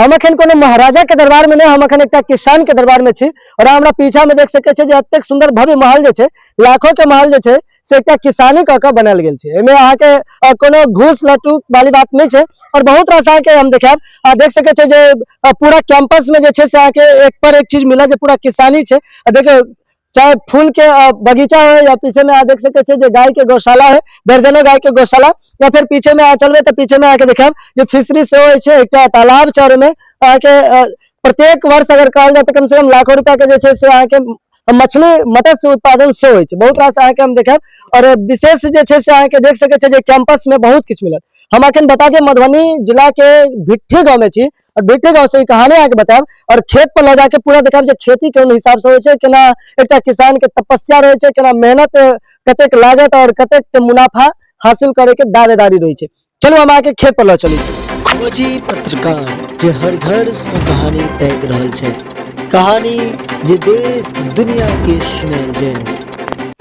हम अखन कोनो महाराजा के दरबार में नहीं, हम अखन एकटा किसान के दरबार में छी। और हमरा पीछा में देख सके छी जे एतेक सुंदर भव्य महल जे छै, लाखों के महल जे छै से एकटा किसानी कऽ के बनायल गेल छै। एहिमे अहाँके कोनो घूस लटू वाली बात नहीं छै। और बहुत रास अहाँके हम देखायब आ देख सके छी जे पूरा कैंपस में जे छै से अहाँके एक पर एक चीज मिलत जे पूरा किसानी छै। आ देखियौ, चाहे फूल के बगीचा है या पीछे में अहाँ देख सके छी जे गाय के गौशाला है, दर्जनों गाय के गौशाला, या फिर पीछे में अहाँ चलबै तऽ पीछे में अहाँके देखायब जे फिशरी सेहो होइ छै, एकटा तालाब छै। और ओहिमे अहाँके प्रत्येक वर्ष अगर कहल जाय तऽ कम से कम लाखों रुपया के जे छै से अहाँके मछली मत्स्य उत्पादन सेहो होइ छै। बहुत रास अहाँके हम देखायब। और विशेष जे छै से अहाँके देख सकै छियै जे कैंपस में बहुत किछु मिलत। हम अखन बता दियै मधुबनी जिला के भिट्ठी गांव में छी और भिट्ठी गांव से ई कहानी अहाँके बतायब और खेत पर लऽ जाके पूरा देखायब जे खेती कोन हिसाब से होइ छै, केना एकटा किसान के तपस्या रहै छै, केना मेहनत कतेक लागत और कतेक के मुनाफा हासिल करे के दावेदारी रहै छै। चलू हम अहाँके खेत पर लऽ चलै छी। खोजी पत्रकार जे हर घर से कहानी तय रहल छै, कहानी जे देश दुनिया के सुनायल जाय।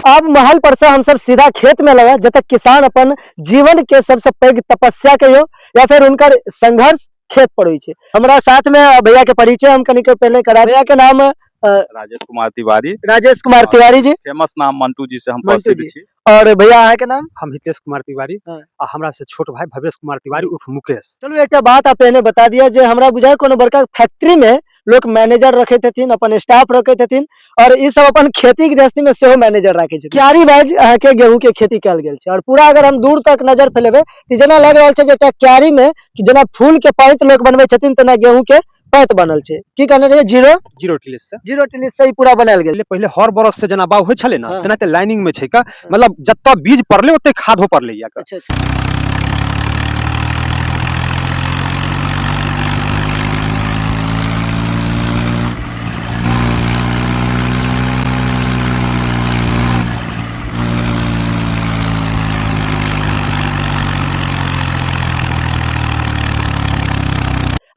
अब महल पर से हम सब सीधा खेत में लगा जतऽ किसान अपन जीवन के सबसे पैघ तपस्या कहियो या फिर उनकर संघर्ष खेत पर होइ छै। हमरा साथ में भैया के परिचय हम कनिक पहले करा। भैया के नाम राजेश कुमार तिवारी। राजेश कुमार तिवारी जी, फेमस नाम मंटू जी से हम मंटू प्रसिद्ध जी। छी। और भैया अहाँ के नाम? हम हितेश कुमार तिवारी। हाँ। आ हमरा से छोट भाई भवेश कुमार तिवारी उर्फ मुकेश। चलू एकटा बात आप पहिने बता दिया जे हमरा बुझाय कोनो बड़का फैक्ट्री में लोक मैनेजर रखैत हेथिन, अपन स्टाफ रखैत हेथिन और ई सब अपन खेती गृहस्थी में सेहो मैनेजर राखै छथिन। क्यारी वाइज अहाँके गेहूं के खेती कयल गेल छै और पूरा अगर हम दूर तक नजर फैलेबै तऽ जेना लागि रहल छै जे एकटा क्यारी में कि जेना फूल के पात लोक बनबै छथिन तेना गेहूं के पात बनल छै। की कहने रहियै? जीरो जीरो टिलेज से। जीरो टिलेज से ई पूरा बनायल गेल। पहिले पहिले हर बरस से जेना बाग होइ छलै ने, हाँ। तेनाहिते लाइनिंग में छै का, मतलब जतऽ बीज पड़लै ओते खादो पड़लै या। अच्छा अच्छा।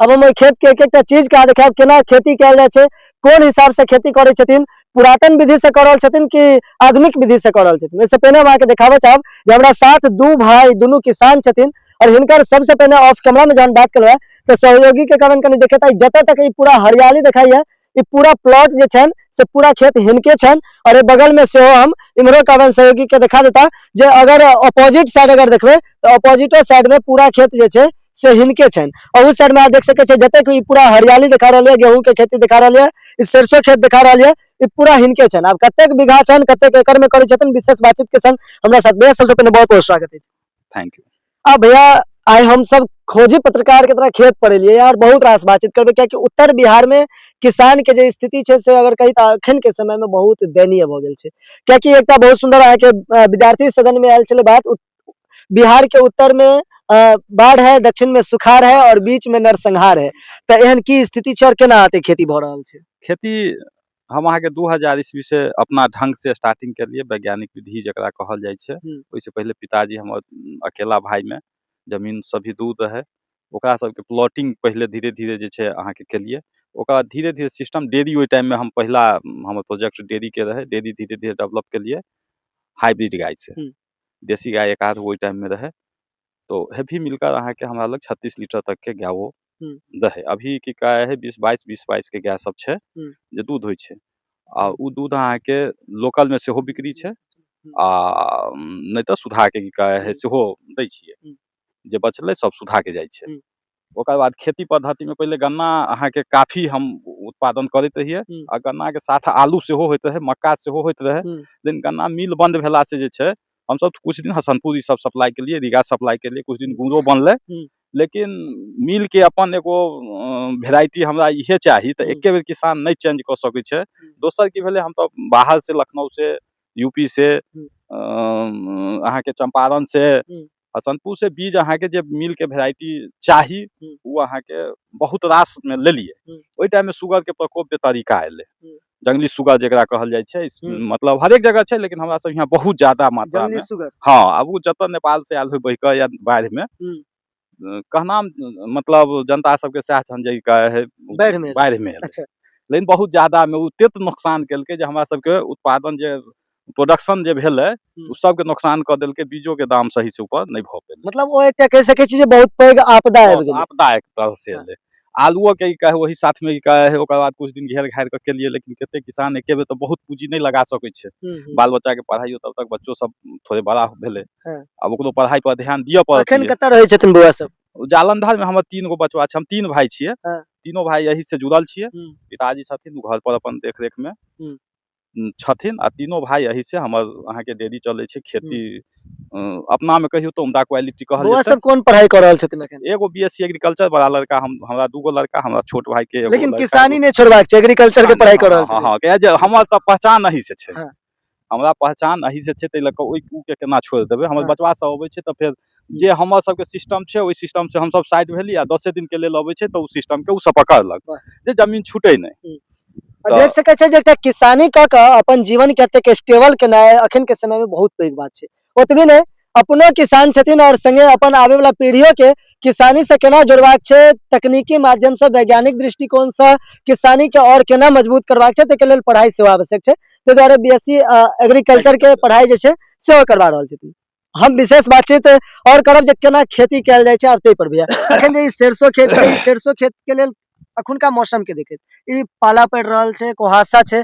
अब हम ओहि खेत के एक एकटा चीज के देखायब केना खेती कयल जाइ छै, कोन हिसाब से खेती करै छथिन, पुरातन विधि से कऽ रहल छथिन कि आधुनिक विधि से कऽ रहल छथिन। ओहिसँ पहिने हम अहाँके देखाबऽ चाहब जे हमरा साथ दू भाई दुनू किसान छथिन और हिनकर सबसे पहिने ऑफ कैमरा में जहन बात केलहुँ तऽ सहयोगी के कारण कनि देखेता जतऽ तक ई पूरा हरियाली देखाइए ई पूरा प्लॉट जे छनि से पूरा खेत हिनके छनि। और एहि बगल में सेहो हम इम्हरो कहबनि सहयोगी के देखा देता जे अगर अपोजिट साइड अगर देखबै तऽ अपोजिटो साइड में पूरा खेत जे छै से हिनके छनि। और उस साइड में अहाँ देख सकै छियै जतेक ई पूरा हरियाली देखा रहल यऽ, गेहूं के खेती देखा रहल यऽ, ई सरसों खेत देखा रहल यऽ, ई पूरा हिनके छनि। आब कतेक बीघा छनि, कतेक एकड़ में करै छथिन, विशेष बातचीत के संग हमरा साथ भैया सबसे पहिने बहुत बहुत स्वागत अछि। Thank you. अब भैया आइ हम सब खोजी पत्रकार के तरह खेत पर एलियै और बहुत रास बातचीत करबै, कियाकि उत्तर बिहार में किसान के जे स्थिति छै से अगर कही तऽ अखन के समय में बहुत दयनीय भऽ गेल छै। कियाकि एकटा बहुत सुंदर अहाँके विद्यार्थी सदन में आयल छलै बात, बिहार के उत्तर में बाढ़ है, दक्षिण में सुखाड़ है और बीच में नरसंहार है। तऽ एहन की स्थिति छै और केना एते खेती भऽ रहल छै? खेती हम अहाँके 2000 ईस्वी से अपना ढंग से स्टार्टिंग केलियै, वैज्ञानिक विधि जकरा कहल जाइ छै। ओहिसँ पहिले पिताजी हमर अकेला भाई में जमीन सब भी दूर रहै, ओकरा सबके प्लॉटिंग पहिले धीरे धीरे जे छै अहाँके केलियै। ओकरा बाद धीरे धीरे सिस्टम डेयरी ओहि टाइममे हम पहिला हमर प्रोजेक्ट डेयरीके रहै, डेयरी धीरे धीरे डेवलप केलियै हाइब्रिड गाय से। देसी गाय एक आध ओहि टाइममे रहै, तो हेवी मिलकर अहाँके हमरा लग 36 लीटर तक के गायो रहै। अभी की कहै है 20-22 के गाय सब छै जे दूध होइ छै, आ ओ दूध अहाँके लोकलमे सेहो बिक्री छै आ नहि तऽ सुधाके की कहै है सेहो दै छियै, जे बचलै सब सुधाके जाइ छै। ओकर बाद खेती पद्धतिमे पहिले गन्ना अहाँके काफी हम उत्पादन करैत रहियै आ गन्नाके साथ आलू सेहो होइत रहै, मक्का सेहो होइत रहै। लेकिन गन्ना मिल बन्द भेलासँ जे छै हमसब कुछ दिन हसनपुर ई सब सप्लाई केलियै, रीगा सप्लाई केलियै, कुछ दिन गुड़ो बनलै। लेकिन मिल के अपन एगो वेराइटी हमरा इहे चाही तऽ एके बेर किसान नहि चेंज कऽ सकै छै। दोसर की भेलै, हम तऽ बाहर से लखनऊ से यूपी से अहाँके चंपारण से हसनपुर से बीज अहाँके जे मिल के वेराइटी चाही ओ अहाँके बहुत रास मे लेलियै। ओहि टाइम मे सुगर के प्रकोप के तरीका एलै, जंगली सुगर जकरा कहल जाइ छै, मतलब हरेक जगह छै लेकिन हमरा सब यहाँ बहुत ज्यादा मात्रा जंगली मे। सुगर। हाँ, आब ओ जतऽ नेपाल से आयल होय बहि कऽ या बाढ़ि मे, कहना मतलब जनता सबके सएह छनि जे ई कहै है बाढ़ि मे। बाढ़ि मे एलै। अच्छा। लेकिन बहुत ज्यादा मे ओ तेत नुकसान केलकै जे हमरा सबके उत्पादन जे प्रोडक्शन जे भेलै ओ सबके नुकसान कऽ देलकै, बीजो के दाम सही से ऊपर नहि भऽ पेलै। मतलब ओ एकटा कहि सकै छी जे बहुत पैघ आपदा आबि गेलै। आपदा एक तरह से एलै। आलुओ के ई कहै ओही साथमे ई कहै ओकर बाद कुछ दिन घेर घारि कऽ केलियै, लेकिन कते किसान एके बेर तऽ बहुत पूँजी नहि लगा सकै छै। बाल बच्चा के पढ़ाइयो तब तक बच्चो सब थोड़े बड़ा भेलै, आब ओकरो पढ़ाई पर ध्यान दिअ पड़त। अखन कतऽ रहै छथिन बौआ सब? जालंधर में हमर 3 गो बचवा छै, हम 3 भाई छियै, तीनों भाई यही से जुड़ल छियै। पिताजी छथिन घर पर अपन देख रेख में छथिन, आ तीनों भाई यही से हमर अहाँके डेयरी चलै छै, खेती अपना में कहियो तऽ उम्दा क्वालिटी कहल बौआ जेतै। सब कोन पढ़ाई कऽ रहल छथिन अखन? एगो बीएससी एग्रीकल्चर बड़ा लड़का, हम हमरा 2 गो लड़का, हमरा छोट भाई के एगो लेकिन लड़का, किसानी नहि छोड़बाक छै, एग्रीकल्चर के पढ़ाई कऽ रहल हँ छथिन। हँ, किया जे हमर तऽ पहचान अही से छै। हमरा पहचान अही से छै, ताहि लऽ कऽ ओहि उ के केना छोड़ि देबै। हमर बचवा सब अबै छै तऽ फेर जे हमर सबके सिस्टम छै ओहि सिस्टम से हमसब साइड भेली, आ 10 दिन के लेल अबै छै तऽ ओ सिस्टम के ओ सब पकड़लक जे जमीन छूटे नहि। आ देख सकै छै जे एकटा किसानी कऽ कऽ अपन जीवन के एतेक स्टेबल केनाइ अखन के समय में बहुत पैघ बात छै। ओतबे नहि, अपनो किसान छथिन और संगे अपन आबे वाला पीढ़ियों के किसानी से केना जोड़बाक छै, तकनीकी माध्यम से वैज्ञानिक दृष्टिकोण से किसानी के और केना मजबूत करबाक छै, ताहिके लेल पढ़ाई सेहो आवश्यक छै। ताहि दुआरे बीएससी एग्रीकल्चर के पढ़ाई जे छै सेहो करवा रहल छथिन। हम विशेष बातचीत और करब जे केना खेती कयल जाइ छै आब ताहि पर भैया। अखन जे ई सरसों खेत छै, ई सरसों खेत के लेल अखुनका मौसम के देखैत ई पाला पड़ि रहल छै, कुहासा छै,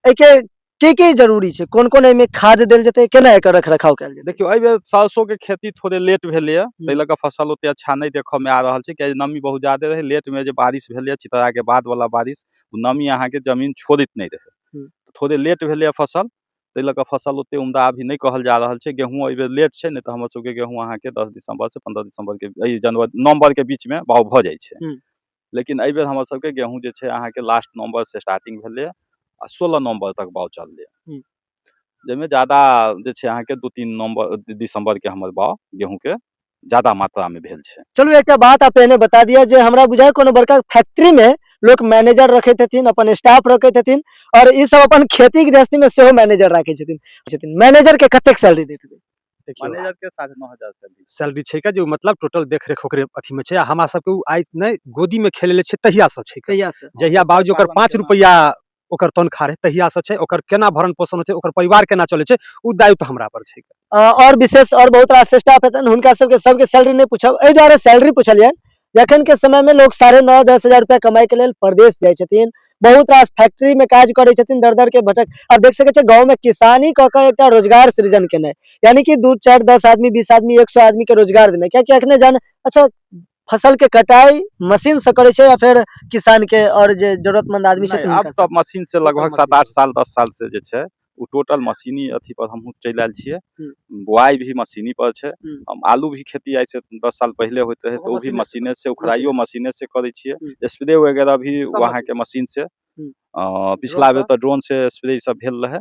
एहिके की की जरूरी छै, कोन कोन एहिमे खाद देल जेतै, केना एकर रख रखाव कयल जेतै? देखियौ, एहि बेर सरसों के खेती थोड़े लेट भेलैए, ताहि लऽ कऽ फसल ओते अच्छा नहि देखऽ मे आ रहल छै, कियाकि नमी बहुत ज्यादे रहै। लेट में जे बारिश भेलैए, चितरा के बाद वाला बारिश, ओ नमी अहाँके जमीन छोड़ैत नहि रहै, थोड़े लेट भेलैए फसल, ताहि लऽ कऽ फसल ओते उम्दा अभी नहि कहल जा रहल छै। गेहूँ एहि बेर लेट छै, नहि तऽ हमर सबके गेहूँ अहाँके 10 दिसंबर से 15 दिसंबर के एहि जनवरी नवंबर के बीच में बाउग भऽ जाइ छै। लेकिन एहि बेर हमर सबके गेहूँ जे छै अहाँके लास्ट नवंबर से स्टार्टिंग भेलैए आ 16 नवंबर तक बाउग चललै, जाहिमे ज्यादा जे छै अहाँके 2-3 नवंबर दिसंबर के हमर बाउग गेहूँ के ज्यादा मात्रा में भेल छै। चलू एकटा बात आप पहिने बता दिअ जे हमरा बुझाय कोनो बड़का फैक्ट्री में लोक मैनेजर रखैत हेथिन, अपन स्टाफ रखैत हेथिन, और ई सब अपन खेती गृहस्थी में सेहो मैनेजर राखै छथिन। मैनेजर के कतेक सैलरी दैत हेबै? देखियौ, मैनेजर के 9,500 सैलरी सैलरी छै का, जे मतलब टोटल देख रेख ओकरे अथी में छै। आ हमरा सबके उ आइ नहि गोदी में खेले ले छै तहिया से छै। कहिया से? जहिया बाबूजी ओकर पालन 5 केना? रुपैआ ओकर तनख्वाह रहै तहिया से छै। ओकर केना भरण पोषण होइ छै, ओकर परिवार केना चलै छै, उ दायित्व हमरा पर छै। और विशेष और बहुत रास स्टाफ हेतनि, हुनका सबके सबके सैलरी नहि पूछब, एहि दुआरे सैलरी पूछलियनि जखन के समय में लोग 9.5-10 हजार रुपया कमाई के लेल परदेश जाइ छथिन, बहुत रास फैक्ट्री में काज करै छथिन, दर दर के भटक। आब देख सकै छियै गाँव में किसानी कऽ कऽ एकटा रोजगार सृजन केनाइ, यानी कि 2, 4, 10 आदमी, 20 आदमी, 100 आदमी के रोजगार देनाइ। कियाकि अखने जान अच्छा फसल के कटाई मशीन से करै छै या फिर किसान के और जे जरूरतमंद आदमी नहि, छथिन आब हुनका तऽ मशीन से लगभग मशीन 7-8 से। साल 10 साल से जे छै ओ टोटल मशीनी अथी पर हमहूँ चलि आयल छियै। बुआई भी मशीनी पर छै। हम आलू भी खेती आइ से 10 साल पहिले होइत रहै तऽ ओ भी मशीने से। मशीने से, उखड़ाइयो मशीने से करै छियै, स्प्रे वगैरह भी सब अहाँके मशीन से। पिछला ड्रोन बेर से? तऽ ड्रोन से स्प्रे सब भेल रहै,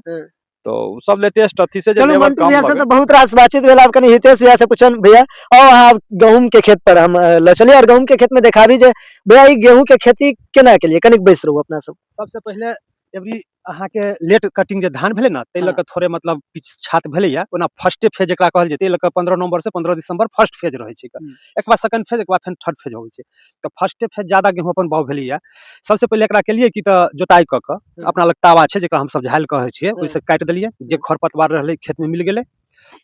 तऽ ओ सब लेटेस्ट अथी से जे चलू लेबर मंटू कम भैया से लगे। तऽ बहुत रास बातचीत भेल। आब कनि हितेश भैया से पूछन। भैया आओ अहाँ गहूम के खेत पर हम लऽ चलिए और गहूम के खेत में देखाबी जे भैया ई गेहूं के खेती केना केलिए, कनिक बैस रहू अपना सब। सबसे पहिले एवरी अहाँके लेट कटिंग जे धान भेलै ने ताहि लऽ कऽ थोड़े मतलब किछु छात भेलैया। ओना फर्स्टे फेज एकरा कहल जेतै, एहि लऽ कऽ 15 नवंबर से 15 दिसंबर फर्स्ट फेज रहै छै। एक बार सेकंड फेज, एक बार फेर थर्ड फेज होइ छै। तऽ फर्स्टे फेज ज्यादा गेहूँ अपन बाउग भेलैया। सबसे पहिले एकरा केलियै कि तऽ जोताइ कऽ कऽ अपना लग तावा छै जकरा हमसब झालि कहै छियै, ओहिसँ काटि देलियै, जे खरपतवार रहलै खेतमे मिल गेलै।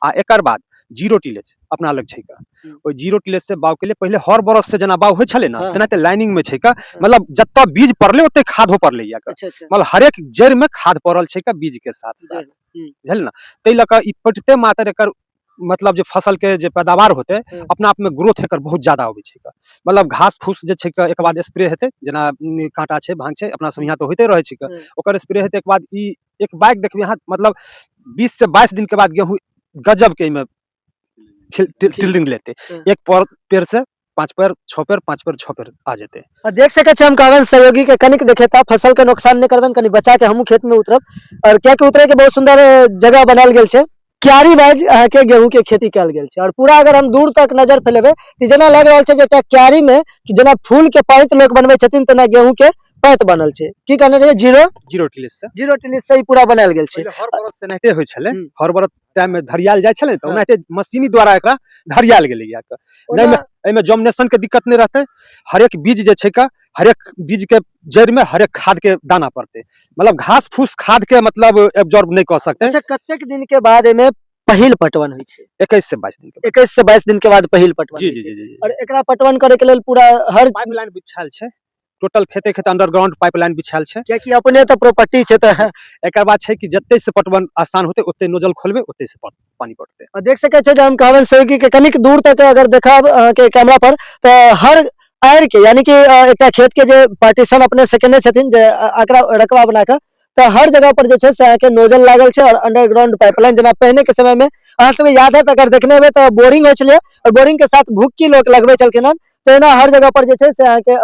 आ एकर बाद जीरो टिलेज अपना लग छै, ओहि जीरो टिलेज से बाउग केलियै। पहिले हर बरस से जेना बाउग होइ छलै ने तेनाहिते लाइनिंग में छै, मतलब जतऽ बीज पड़लै ओते खादो पड़लै या, अच्छा अच्छा मतलब हरेक जड़ि में खाद पड़ल छै बीज के साथ साथ, बुझल ने। ताहि लऽ कऽ ई पटते मात्र एकर मतलब जे फसल के जे पैदावार होतै अपना आप में ग्रोथ एकर बहुत ज्यादा अबै छै। मतलब घास फूस जे छै एक बाद स्प्रे हेतै, जेना काँटा छै, भांग छै, अपना सब यहाँ तऽ होइते रहै छै, ओकर स्प्रे हेतै। एक बाद ई एक बाइक देखबै अहाँ, मतलब 20 से 22 दिन के बाद गेहूँ गजब के एहिमे टिल्डिंग लेतै। एक पर पेड़ से 5 पेड़ 6 पेड़ 5 पेड़ 6 पेड़ आ जेतै। आ देख सकै छी हम कहबनि सहयोगी के कनिक देखेता, फसल के नुकसान नहि करबनि, कनि बचा के हमहूँ खेत में उतरब। और कियाकि उतरे के बहुत सुंदर जगह बनायल गेल छै, क्यारी वाइज अहाँके गेहूं के खेती कयल गेल छै। और पूरा अगर हम दूर तक नजर फैलेबै तऽ जेना लागि रहल छै जे एकटा क्यारी में कि जेना फूल के पात लोक बनबै छथिन तेना गेहूं के पात बनल छै। की कहने रहियै? जीरो टिलेज से। जीरो टिलेज से ही पूरा बनायल गेल छै। पहिले हर बरस से एनाहिते होइ छलै, हर बरस टाइम में धरियाल जाइ छलै तऽ ओनाहिते मशीनी द्वारा एकरा धरियाल गेलै। नहि, एहिमे जॉमिनेशन के दिक्कत नहि रहतै। हरेक बीज जे छै का, हरेक बीज के जड़ि में हरेक खाद के दाना पड़तै, मतलब घास फूस खाद के मतलब एब्जॉर्ब नहि कऽ सकतै। अच्छा, कतेक दिन के बाद एहिमे पहिल पटवन होइ छै? 21 से 22 दिन के बाद। 21 से 22 दिन के बाद पहिल पटवन जी होइ जी छै। जी जी। और एकरा पटवन करे के लेल पूरा हर पाइपलाइन बिछायल छै। टोटल खेते खेते अंडरग्राउंड पाइपलाइन बिछायल छै। कियाकि अपने तऽ प्रॉपर्टी छै तऽ। एकर बाद छै कि जते से पटवन आसान होते ओते नोजल खोलबै, ओते से पानी पटतै। आ देख सकै छियै जे हम कहबनि से कि कनिक दूर तक अगर देखब अहाँके कैमरा पर तऽ हर आड़ि के, यानी कि एकटा खेत के जे पार्टीशन अपने से केने छथिन जे आंकड़ा रकबा बना कऽ, तऽ हर जगह पर जे छै से अहाँके नोजल लागल छै और अंडरग्राउंड पाइपलाइन। जेना पहिने के समय में अहाँ सबके याद हैत, अगर देखने हेबै तऽ बोरिंग होइ छलै और बोरिंग के साथ भुक्की लोक लगबै छलखिन हन, तहिना हर जगह पर जे छै से अहाँके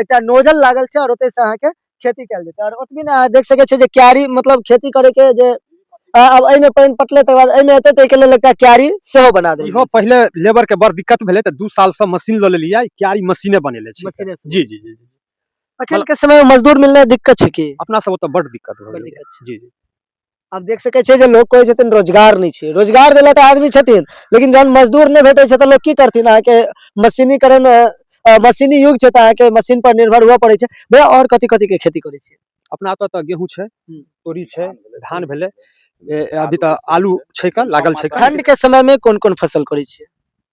एकटा नोजल लागल छै और ओतय से अहाँके खेती कयल जेतै। और ओतबी ने, अहाँ देख सकै छियै जे क्यारी, मतलब खेती करे के जे आब एहिमे पानि पटलै तकर बाद एहिमे एतै, ताहिके लेल एकटा क्यारी सेहो बना देल इहो गेल छै। पहिले लेबर के बड़ दिक्कत भेलै तऽ 2 साल से मशीन लऽ लेलियै, क्यारी मशीने बनेले छै। मशीने से। जी जी जी जी। अखन के समय में मजदूर मिलने दिक्कत छै की? अपना सब ओतऽ बड़ दिक्कत भऽ बड़ गेलै। दिक्कत छै। जी जी। आब देख सकै छियै जे लोक कहै छथिन रोजगार नहि छै, रोजगार देला तऽ आदमी छथिन, लेकिन जहन मजदूर नहि भेटै छै तऽ लोक की करथिन? अहाँके मशीनीकरण, मशीनी युग छै तऽ अहाँके मशीन पर निर्भर हुअ पड़ै छै। भैया, और कथी कथी के खेती करै छियै? अपना ओतऽ तऽ गेहूँ छै, तोरी छै, धान भेलै, अभी आलू तऽ आलू छै कऽ लागल छै कऽ। ठंड के समय में कोन कोन फसल करै छियै?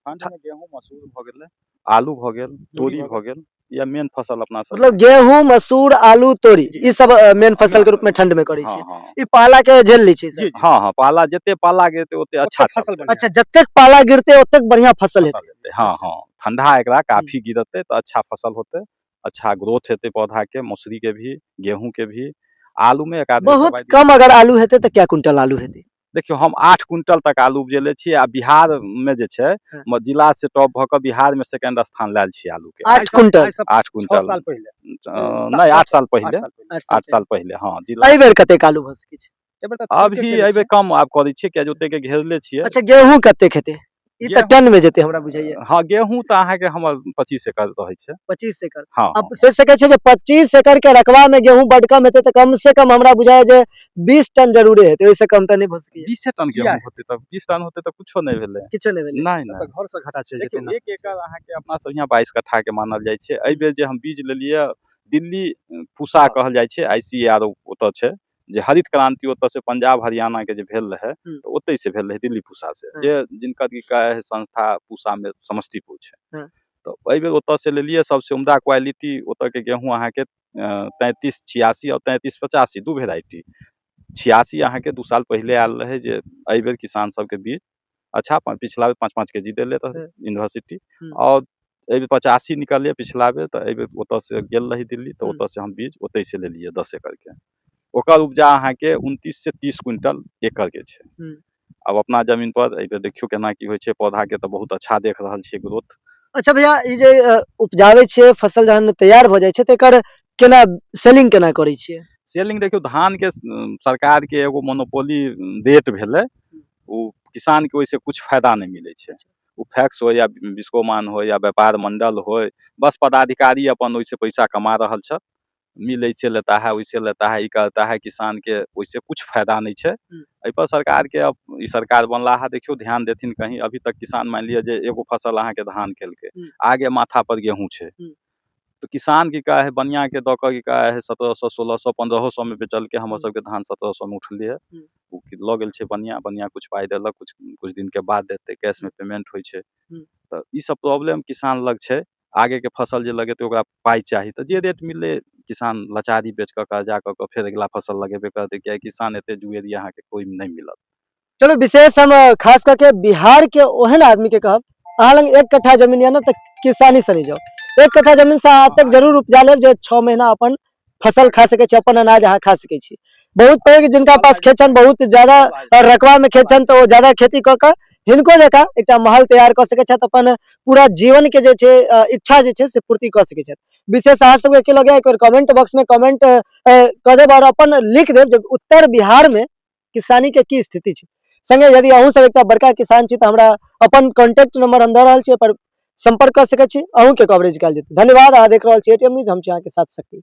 ठंड में गेहूं मसूर भऽ गेलै, आलू भऽ गेल, तोरी भऽ गेल, या मेन फसल अपना सब। मतलब गेहूं, मसूर, आलू, तोरी, जी। ई सब मेन फसल के रूप में ठंड में करै हँ छियै। हँ। ई पाला के झेल लै छै सब? जी जी। हँ हँ, पाला जते पाला गिरतै ओते अच्छा ओते फसल चलतै। बढ़िआँ। अच्छा, जतेक पाला गिरतै ओतेक बढ़िया फसल हेतै। फसल हेतै। हँ हँ, ठंडा एकरा काफी गिरतै तऽ अच्छा फसल होतै, अच्छा ग्रोथ हेतै पौधा के, मसूरी के भी, गेहूं के भी, आलू में एक आध बेर बहुत दवाइ दियौ। कम अगर आलू हेतै तऽ क्या क्विंटल आलू हेतै? देखियौ, हम 8 क्विंटल तक आलू उपजेले छी आ बिहार में जे छै जिला से टॉप भऽ कऽ बिहार में सेकंड स्थान लायल छी आलू के। 8 क्विंटल? 8 6 क्विंटल साल पहिले। नहि, 8 साल पहिले। 8 साल पहिले, हँ, जिला। एहि बेर कतेक आलू भऽ सकै छै? अभी एहि बेर कम आब करै छियै, कियाकि ओते के घेरले छियै। अच्छा, गेहूं कतेक हेतै? ई तऽ गेहूं- टन में जेतै हमरा बुझाइया। हँ, गेहूं तऽ अहाँके हमर 25 एकड़ रहै छै। 25 एकड़? हँ। अब सोचि सकै छियै जे 25 एकड़ के रकबा में गेहूं बड कम हेतै तऽ कम से कम हमरा बुझाइया जे 20 टन जरूरे हेतै, ओहिसँ कम तऽ नहि भऽ सकैया। 20 टन किया? गेहूं होतै तऽ 20 टन होतै तऽ कुछो नहि भेलै। किछो नहि भेलै। नहि नहि। घर से घाटा चलि जेतै देखियौ ने। 1 एकड़ अहाँके अपना सब यहाँ 22 कट्ठा के मानल जाइ छै। एहि बेर जे हम बीज लेलियै दिल्ली पूसा कहल जाइ छै, ICAR ओतऽ छै जे हरित क्रांति ओतऽ से पंजाब हरियाणा के जे भेल रहै तऽ ओतै से भेल रहै, दिल्ली पूसा से, जे जिनकर की कहै है संस्था पूसा में समस्तीपुर छै। तऽ एहि बेर ओतऽ से लेलियै सबसे उम्दा क्वालिटी ओतऽ के गेहूं अहाँके 3386 और 3385, 2 वेराइटी। 86 अहाँके 2 साल पहिले आयल रहै, जे एहि बेर किसान सबके बीज अच्छा पिछला बेर 5-5 के जी देले रहै यूनिवर्सिटी, और एहि बेर 85 निकललै पिछला बेर, तऽ एहि बेर ओतऽ से गेल रही दिल्ली तऽ ओतऽ से हम बीज ओतै से लेलियै 10 एकड़ के। ओकर उपजा अहाँके 29 से 30 क्विंटल एकड़ के छै। आब अपना जमीन पर एहि बेर देखियौ केना की होइ छै, पौधा के तऽ बहुत अच्छा देख रहल छियै ग्रोथ। अच्छा भैया, ई जे उपजाबै छियै फसल जहन तैयार भऽ जाइ छै तऽ एकर केना सेलिंग केना करै छियै? सेलिंग देखियौ, धान के सरकार के एगो मोनोपोली रेट भेलै, ओ किसान के ओहिसे कुछ फायदा नहि मिलै छै। ओ फैक्स हो या बिस्कोमान हो या व्यापार मंडल हो, बस पदाधिकारी अपन ओहिसे पैसा कमा रहल छथि। मिल ऐसे लेता है, वैसे लेता है, ई करता है, किसान के ओहिसे कुछ फायदा नहि छै। एहि पर सरकार के अब ई सरकार बनला है, देखियौ ध्यान देथिन कहीं। अभी तक किसान मान लिअ जे एगो फसल अहाँके धान केलकै, आगे माथा पर गेहूं छै, तऽ किसान की कहै है बनिया के दऽ कऽ की कहै है 1700 1600 1500 में बेचलकै। हमर सबके धान 1700 में उठलै है, ओ लऽ गेल छै बनिया, बनिया कुछ पाइ देलक, कुछ कुछ दिन के बाद देतै, कैश में पेमेंट होइ छै। तऽ ई सब प्रॉब्लम किसान लग छै। आगे के फसल जे लगेतै ओकरा पाइ चाही, तऽ जे रेट मिललै किसान लाचारी बेच कऽ कर्जा कऽ कऽ फेर अगिला फसल लगेबे करतै, किएकि किसान एते जुएरी अहाँके कोइ नहि मिलत। चलू, विशेष हम खास करके बिहार के ओहन आदमी के कहब, अहाँ लग 1 कट्ठा जमीन यऽ ने तऽ किसानी से नहि जाउ। 1 कट्ठा जमीन से अहाँ तक जरूर उपजा लेब जे 6 महीना अपन फसल खा सकै छी, अपन अनाज अहाँ खा सकै छी। बहुत पैघ जिनका पास खेत छनि, बहुत ज्यादा रकबा में खेत छनि, तऽ ओ ज्यादा खेती कऽ कऽ हिनको जकाँ एकटा महल तैयार कऽ सकै छथि, अपन पूरा जीवन के जे छै इच्छा जे छै से पूर्ति कऽ सकै छथि। विशेष अहाँ सबके की लगैया एक बेर कमेंट बॉक्स में कमेंट कऽ देब और अपन लिख देब जे उत्तर बिहार में किसानी के की स्थिति छै। संगे यदि अहूँ सब एकटा बड़का किसान छी तऽ हमरा अपन कॉन्टेक्ट नंबर हम दऽ रहल छी, पर संपर्क कऽ सकै छी, अहूँ के कवरेज कयल जेतै। धन्यवाद। अहाँ देख रहल छी एटीएम न्यूज, हम छी अहाँके साथ शक्ति।